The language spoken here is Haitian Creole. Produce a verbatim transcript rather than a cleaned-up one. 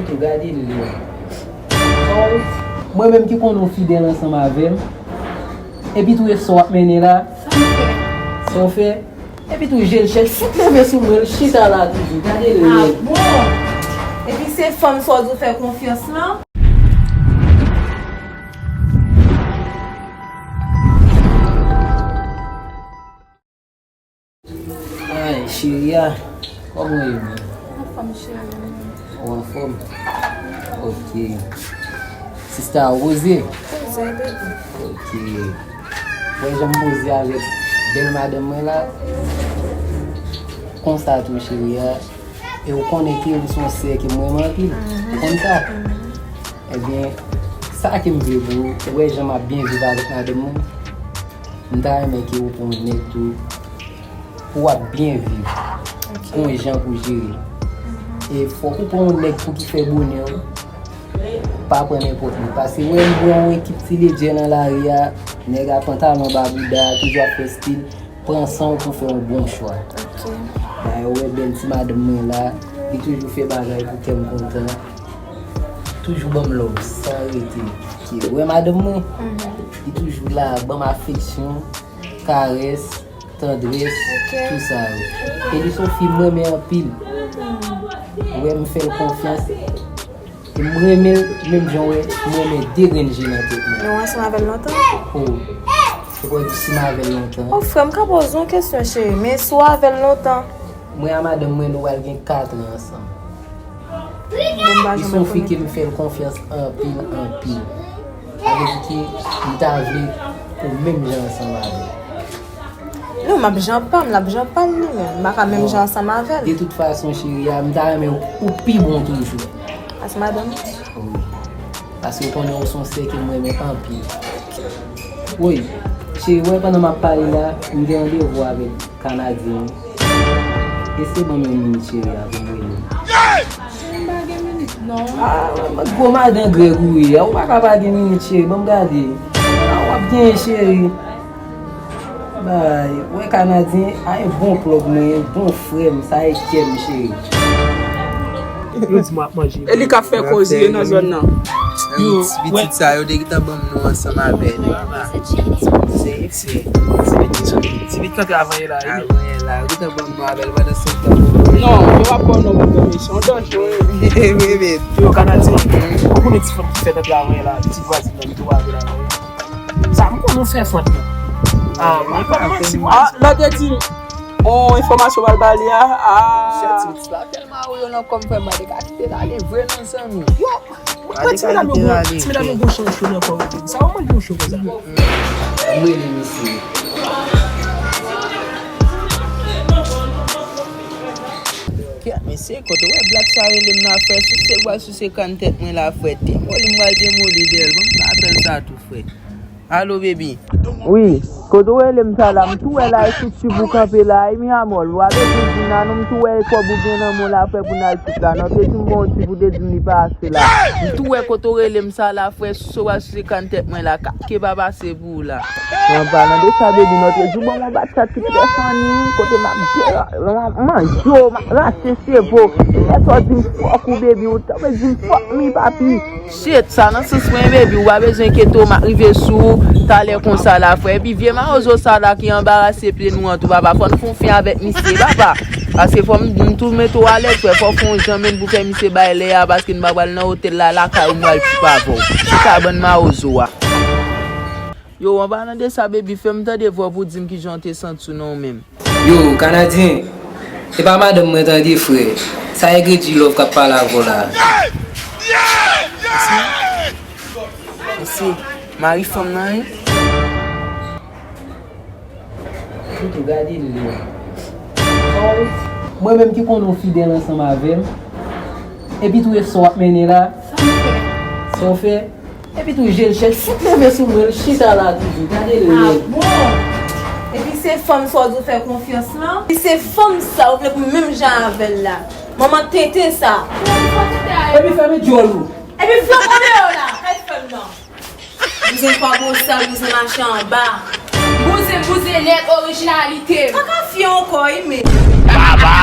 Tou gade l. Mwen menm ki konnen w fidèl ansanm avè m. Epi tou e sa w ap mennen la. Sa w fè? Epi tou je l chèch fout leve sou mwen, l chita la toujou. Gade l. Ah bon? Epi se fanm sa w di w fè konfyans lan? Ay, cheri a, kòman w ye menm? Anfòm, cheri. Ou anfòm? Ok. Sista, ou poze? Poze, bebe. Ok. Wè jan m poze avèk bèl madanm mwen la. Konsa tou, cheri a. E ou konnen ke ou se yon sè ke m renmen anpil. Ou konn sa? Ebyen, sa ke m vle pou ou, ou wè jan m ap byen viv avèk madanm mwen. M ta renmen ke ou pran yon nèg tou pou w ap byen viv. Ok. Gon jan pou jere. E fòk ou pran yon nèg tou ki fè bonè w. Pa pran nenpòt moun. Paske wè m wè yon ekip ti ledjè nan lari a, nèg a pantalon ba bouda, toujou ap fè stil. Pran san w pou fè yon bon chwa. Ok. Dayè, ou wè bèl ti madanm mwen la, li toujou fè bagay pou kè m kontan. Toujou ban m love, san rete. Ou wè madanm mwen? Li toujou la, ban m afeksyon, karès, tandrès, tou sa yo. E li se yon fi m renmen anpil. Ou wè m fè l konfyans. E m renmen l, menm jan w wè, m renmen de grenn je nan tèt mwen. Men w ansanm avè l lontan? O, se pou di si m avè l lontan. O, frè m ka poze w yon kesyon, cheri. Men si w avè l lontan? Mwen a madanm mwen, nou pral gen kat an ansanm. Li se yon fi ke m fè l konfyans anpil, anpil. Sa vle di ke m ta vle pou menm jan ansanm avè l. Non, m ap jan pa m, l ap jan pa l li menm. M pa ka menm jan ansanm avè l. De tout fason, cheri a, m ta renmen ou pi bon toujou. Pase madanm? Wi. Paske ou konnen ou se yon sè ke m renmen anpil. Wi. Cheri, wè pandan m ap pale la, m gen randevou avèk Kanadyen. Eseye ban m yon minit, cheri a, pou m rele l. Cheri, m pa gen minit, non. Ah, gwo madan grèg ou ye a, ou pa ka pa gen minit, cheri, ban m gade. Ah, w ap genyen, cheri. Bay, wè Kanadyen, a e bon plòg mwen, bon frè m, sa e kè m, cheri. Yo di m ap manje. E li k ap fè koze nan zòn nan. Yo, ti pitit sa, yo te gentan ban m non ansanm avè li. Se, se, se pitit, ti pitit kanpe avan ye la, wi. Avan ye la, yo gentan ban m non avè l pandan senk tan. Non, yo ap ba w non pou granmesi, se yon danje, wi. Wi, wi. Yo, Kanadyen, ou konnen ti fanm ki fèt antre avan ye la, ti vwazin nan, li tou avan la. Sa m konnen w fè fòt la. Ah, mwen pa manti, mwen. Ah, lè w te di m, on enfòmasyon pral ba li a, ah. Chèt, ti la tèlman awoyo nan kò m, frè m, mwen te ka kite l ale vre non, zanmi. Yo, mwen ti medam yo gon, ti medam yo gon chan cho nan kò yo. Sa yo mande yon cho konsa. M rele misye. Kè, mesye, kote w wè blak sa rele m la, frè, souse bwa, souse kàn tèt mwen la, frè. Demoli m pral demoli dèyè l, ban m fè apèl sa tou, frè. Alo, baby. Wi, kote w rele m sa la, m tou wè la, e sou tib ou kanpe la, e mi amòl, w a bezwen di nan nou, m tou wè e kòb ou gen nan men w la, frè, pou n al tib la, non, te di m bon tib, ou te di m li pa ase la. M tou wè kote w rele m sa la, frè, souse bwa, souse kàn tèt mwen la, kat ke pa pase pou ou la. An palan de sa, baby, non, te di w ban m yon bat chat ki trè fanni, kote m ap, m ap manje w, m ap rache sevo. Lè sa w di m fòk ou, baby, ou tanpri di m fòk mi, papi. Shit, sa nan sans mwen, baby, ou pa bezwen enkyete w, m ap rive sou ou talè konsa la, frè. Epi vye mawozo sa la ki anbarase pye nou an tou, papa, fò n fè yon fen avèk misye, papa. Paske fò m, m tou mete w alèz, frè, fò w fè yon jan menm pou fè misye bay lè a, paske n pa pral nan otèl la, lakay ou m pral tchoup avè w. Chita bann mawozo a. Yo, an palan de sa, baby, fè m tande vwa w pou di m kijan w te santi w nan ou menm. Yo, Kanadyen, se pa madanm mwen tande, frè. Sa e Grady Love k ap pale avè w la. Mesye, mari fanm nan, wi. Toutou gade l. Mwen menm ki konnen w fidèl ansanm avè m. Epi tou e sa w ap mennen la. Sa w fè? Epi tou je l chèch fout leve sou mwen, l chita la toujou. Gade l nèt. Ah bon? Epi se fanm sa w di w fè konfyans lan? Epi se fanm sa w vle pou menm jan avè l la? Manman tenten sa. Epi fèmen djòl ou. Epi flank ou deyò la, kay fanm nan. Bouzen pa bosal, bouzen mache anba. Bouzen, bouzen nèt, orijinalite. Kaka fye ankò, wi, men. Baba!